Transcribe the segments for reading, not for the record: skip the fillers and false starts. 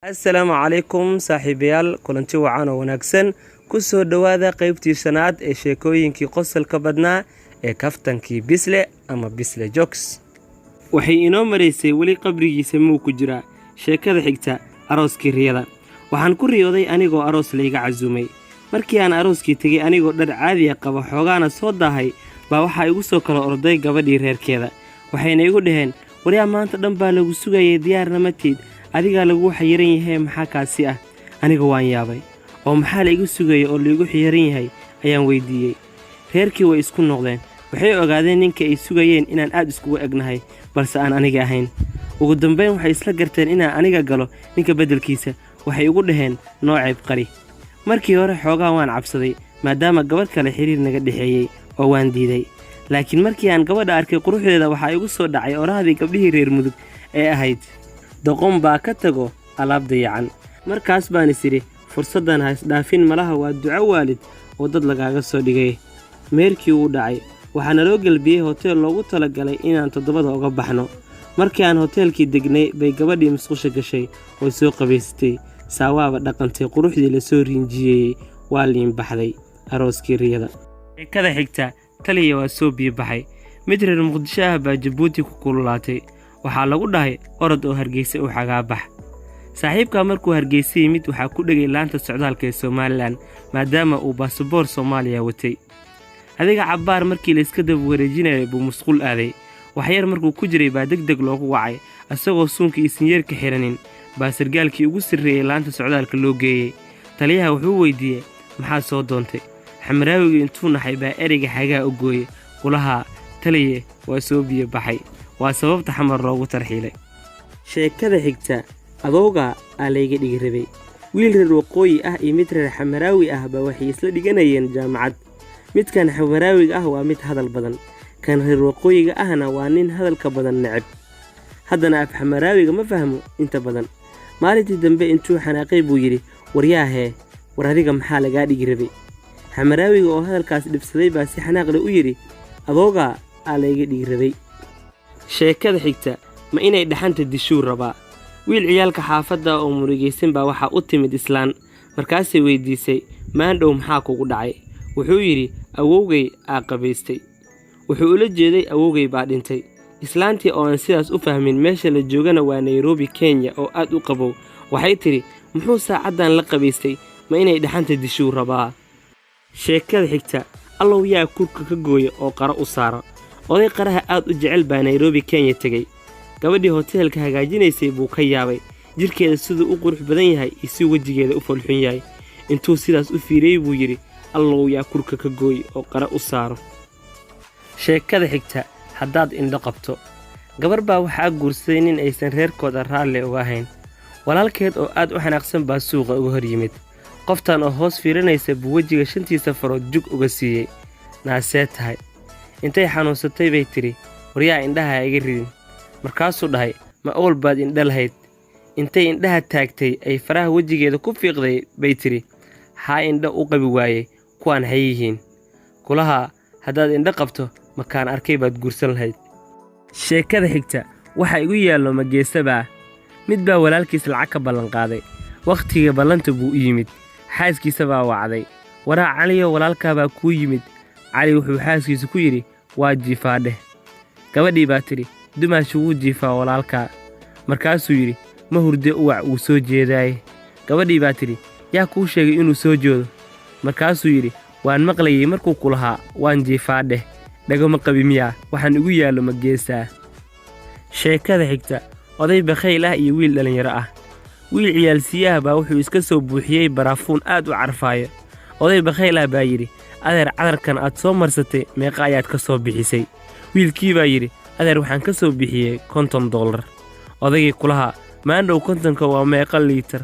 Assalaamu calaykum saaxiibayaal, kulanti wacan oo wanaagsan. Ku soo dhowaada qaybtii shanaad ee sheekooyinkii qosolka badnaa ee kaftankii Bisle ama Bisle Jokes. Waxay inoo maraysay weli qabrigiisa muu ku jiraa. Sheekada xigta, arooskii riyada. Waxaan ku riyooday anigoo aroos layga casuumay. Markii aan arooskii tegey, anigoo dhar caadiya qaba, xoogaana soo daahay, baa waxaa igu soo kala orday gabadhii reerkeeda. Waxayna igu dhaheen, "Waryaa, maanta dhan baa lagu sugayay, diyaarna ma tiid, adigaa laguu xayiran yahay, maxaa kaasi ah?" Aniga waan yaabay, oo maxaa la igu sugaya oo laigu xayiran yahay ayaan weydiiyey. Reerkii way isku noqdeen. Waxay ogaadeen ninka ay sugayeen inaan aad iskugu egnahay, balse aan aniga ahayn. Ugu dambayn waxay isla garteen inaan aniga galo ninka beddelkiisa. Waxay igu dhaheen, "Noo ceeb qari." Markii hore xoogaa waan cabsaday, maadaama gabadh kale xiriir naga dhexeeyey, oo waan diiday. Laakiin markii aan gabadha arkay quruxdeeda, waxaa igu soo dhacay orahdii gabdhihii reer Mudug ee ahayd, "Doqon baa ka tago alaab dayacan." Markaas baan is idhi, fursaddan ha isdhaafin, malaha waa duco waalid oo dad lagaaga soo dhigay. Meherkii wuu dhacay. Waxaa naloo gelbiyey hoteel loogu talagalay inaan 7-da uga baxno. Markii aan hoteelkii degnay bay gabadhii musqusha gashay oo soo qabaysatay. Saawaaba dhaqantay, quruxdii lasoo rinjiyeeyey waa liin baxday. Arooskii riyada. Sheekada xigta, taliya waa soo biyo baxay. Mid reer Muqdisho ah baa Jabuuti ku kululaatay. Waxaa lagu dhahay, "Orod oo Hargeysa u xagaabax." Saaxiibkaa markuu Hargeysa yimid, waxaa ku dhegay laanta socdaalka ee Somalilan, maadaama uu baasaboor Soomaaliya watay. Adiga cabbaar markii layska daba wareejinayay buu musquul aaday. Waxyar markuu ku jiray baa deg deg loogu wacay. Isagoo suunka iyo sinyeerka xidhanin baa sargaalkii ugu sarreeyey laanta socdaalka loo geeyey. Taliyaha wuxuu weydiiyey, "Maxaa soo doontay?" Xamaraawigii intuu naxay baa ereyga xagaa u gooyey kulahaa, "Taliye, waa soo biyo baxay." Waa sababta Xamar loogu tarxiilay. Sheekada xigta, adoogaa aa layga dhigi rabay. Wiil reer Waqooyi ah iyo mid reer Xamaraawi ah baa waxay isla dhiganayeen jaamacad. Midkan Xamaraawiga ah waa mid hadal badan, kan reer Waqooyiga ahna waa nin hadalka badan neceb, haddana af Xamaraawiga ma fahmo inta badan. Maalintii dambe intuu xanaaqay buu yidhi, "Waryaahee, war adiga maxaa lagaa dhigi rabay?" Xamaraawiga oo hadalkaas dhibsaday baa si xanaaq leh u yidhi, "Adoogaa aa layga dhigi rabay." Sheekada xigta, ma inay dhaxanta dishuu rabaa. Wiil ciyaalka xaafadda oo murugaysan baa waxaa u timid islaan. Markaasay weydiisay, "Maandhow, maxaa kugu dhacay?" Wuxuu yidhi, "Awowgay aa qabaystay." Wuxuu ula jeeday, "Awowgay baa dhintay." Islaantii oo aan sidaas u fahmin, meesha la joogana waa Nairobi, Kenya, oo aad u qabow, waxay tidhi, "Muxuu saacaddan la qabaystay? Ma inay dhaxanta dishuu rabaa?" Sheekada xigta, allow yaa kurka ka gooya oo qaro u saara. Oday qaraha aad u jecel baa Nairobi, Kenya tegey. Gabadhii hoteelka hagaajinaysay buu ka yaabay jidhkeeda siduu u qurux badan yahay iyo si wejigeeda u foolxun yahay. Intuu sidaas u fiiriyey buu yidhi, "Allow yaa kurka ka gooy oo qara u saaro." Sheekada xigta, haddaad indho qabto. Gabar baa waxaa guursaday nin aysan reerkooda raalli uga ahayn. Walaalkeed oo aad u xanaaqsan baa suuqa uga hor yimid. Qoftan oo hoos fiirinaysa buu wejiga shantiisa farood jug uga siiyey. "Naasee tahay?" Intay xanuunsatay bay tidhi, "Waryaa, indhaha ha iga ridin." Markaasuu dhahay, "Ma awal baad indho lahayd?" Intay indhaha taagtay ay faraha wejigeeda ku fiiqday bay tidhi, "Xaa indho u qabi waayey? Kuwaan hay yihiin?" Kulahaa, "Haddaad indho qabto, makaan arkay baad guursan lahayd." Sheekada xigta, waxa igu yaallo mageesabaa. Mid baa walaalkiis lacag ka ballanqaaday. Wakhtiga ballanta buu u yimid. Xaaskiisa baa wacday, "Waraa Caliyo, walaalkaabaa kuu yimid." Cali wuxuu xaaskiisa ku yidhi, "Waa jiifaa dheh." Gabadhii baa tidhi, "Dumaashi, wuu jiifaa walaalkaa." Markaasuu yidhi, "Ma hurde, uwac, wuu soo jeedaaye." Gabadhii baa tidhi, "Yaa kuu sheegay inuu soo jeedo?" Markaasuu yidhi, "Waan maqlayey markuu ku lahaa waan jiifaa dheh. Dhago ma qabi miyaa? Waxaan igu yaallo ma geesaa?" Sheekada xigta, oday bakhayl ah iyo wiil dhallinyaro ah. Wiil ciyaalsiiyaha baa wuxuu iska soo buuxiyey baraafuun aad u carfaayo. Oday bakhayl ah baa yidhi, "Adeer, cadarkan aad soo marsatay meeqa ayaad ka soo bixisay?" Wiilkii baa yidhi, "Adeer, waxaan ka soo bixiyey $50." Odaygii kulahaa, "Maandhow, 50-ka waa meeqa liitar?"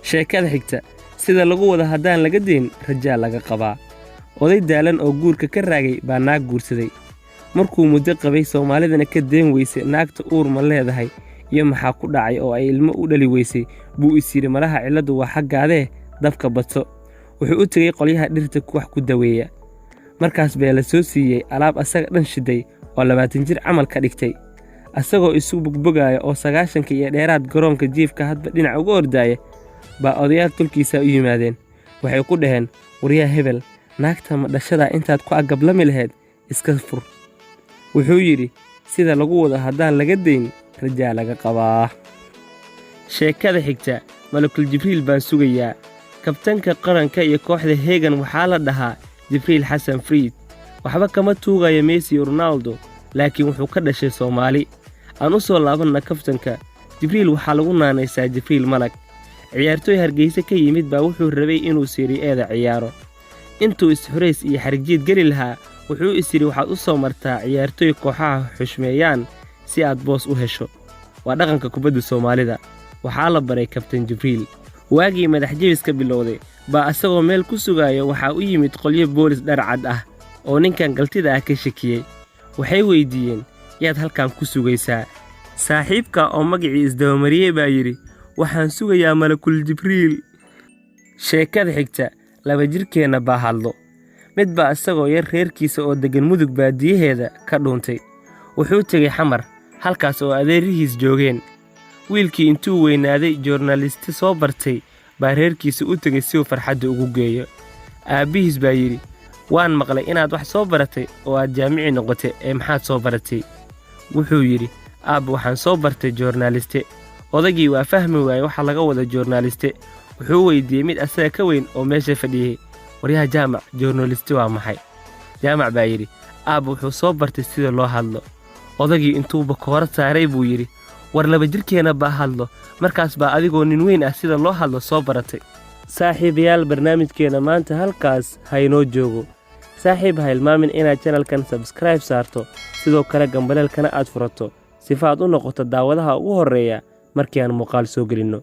Sheekada xigta, sida lagu wada haddaan laga dayn, rajaa laga qabaa. Oday daalan oo guurka ka raagay baa naag guursaday. Markuu muddo qabay, Soomaalidana ka deen weysay naagta uur ma leedahay iyo maxaa ku dhacay oo ay ilmo u dhali weysay, buu is yidhi, "Malaha cilladdu waa xaggaadee, dabka badso." Wuxuu u tegey qolyaha dhirta wax ku daweeya. Markaas baa la soo siiyey alaab asaga dhan shiday oo 20 jir camal ka dhigtay. Asagoo isu bogbogaaya oo 90-ka iyo dheeraad garoonka jiifka hadba dhinac uga ordaaya baa odayaal tulkiisa u yimaadeen. Waxay ku dhaheen, "Waryaa hebel, naagta ma dhashadaa intaad ku agablami lahayd iska fur." Wuxuu yidhi, "Sida lagu wado haddaan laga dayn, rajaa laga qabaa." Sheekada xigta, Malakul Jibriil baan sugayaa. Kabtanka qaranka iyo kooxda Hegan waxaa la dhahaa Jibriil Xasan Friid. Waxba kama tuugayo Messi iyo Ronaldo, laakiin wuxuu ka dhashay Soomaali. Aan u soo laabanna kaftanka. Jibriil waxaa lagu naanaysaa Jibriil Malag. Ciyaartooy Hargeysa ka yimid baa wuxuu rabay inuu Serie A-da ciyaaro. Intuu is-xurays iyo xarigjiid geli lahaa, wuxuu is yidhi, "Waxaad u soo martaa ciyaartooy kooxaha xushmeeyaan si aad boos u hesho." Waa dhaqanka kubadda Soomaalida. Waxaa la baray Kabtan Jibriil. Waagii madax jebiska bilowday baa asagoo meel ku sugaya waxaa u yimid qolyo boolis dhar cad ah oo ninkan galtida ah ka shakiyey. Waxay weydiiyeen, "Yaad halkan ku sugaysaa?" Saaxiibka oo magacii isdabamariyey baa yidhi, "Waxaan sugayaa Malakul Jibriil." Sheekada xigta, laba jirkeenna baa hadlo. Mid baa isagoo yar reerkiisa oo deggan Mudug baadiyaheeda ka dhuuntay. Wuxuu tegey Xamar, halkaas oo adeerihiis joogeen. Wiilkii intuu weynaaday joornaalisti soo bartay baa reerkiisa u tegey si uu farxadda ugu geeyo. Aabbihiis baa yidhi, "Waan maqlay inaad wax soo baratay oo aad jaamici noqotay, ee maxaad soo baratay?" Wuxuu yidhi, "Aabba, waxaan soo bartay joornaaliste." Odaygii waa fahmi waayey waxa laga wada joornaaliste. Wuxuu weydiiyey mid asaga ka weyn oo meesha fadhiyey, "Waryaha Jaamac, joornaaliste waa maxay?" Jaamac baa yidhi, "Aabba, wuxuu soo bartay sida loo hadlo." Odaygii intuu bakoorad saaray buu yidhi, "War laba jirkeenna baa hadlo, markaas baa adigoo nin weyn ah sida loo hadlo soo baratay." Saaxiibayaal, barnaamijkeenna maanta halkaas ha inoo joogo. Saaxiib, ha hilmaamin inaad channelkan subscribe saarto, sidoo kale gambaleelkana aad furato, sifa aad u noqoto daawadaha ugu horreeya markii aan muuqaal soo gelinno.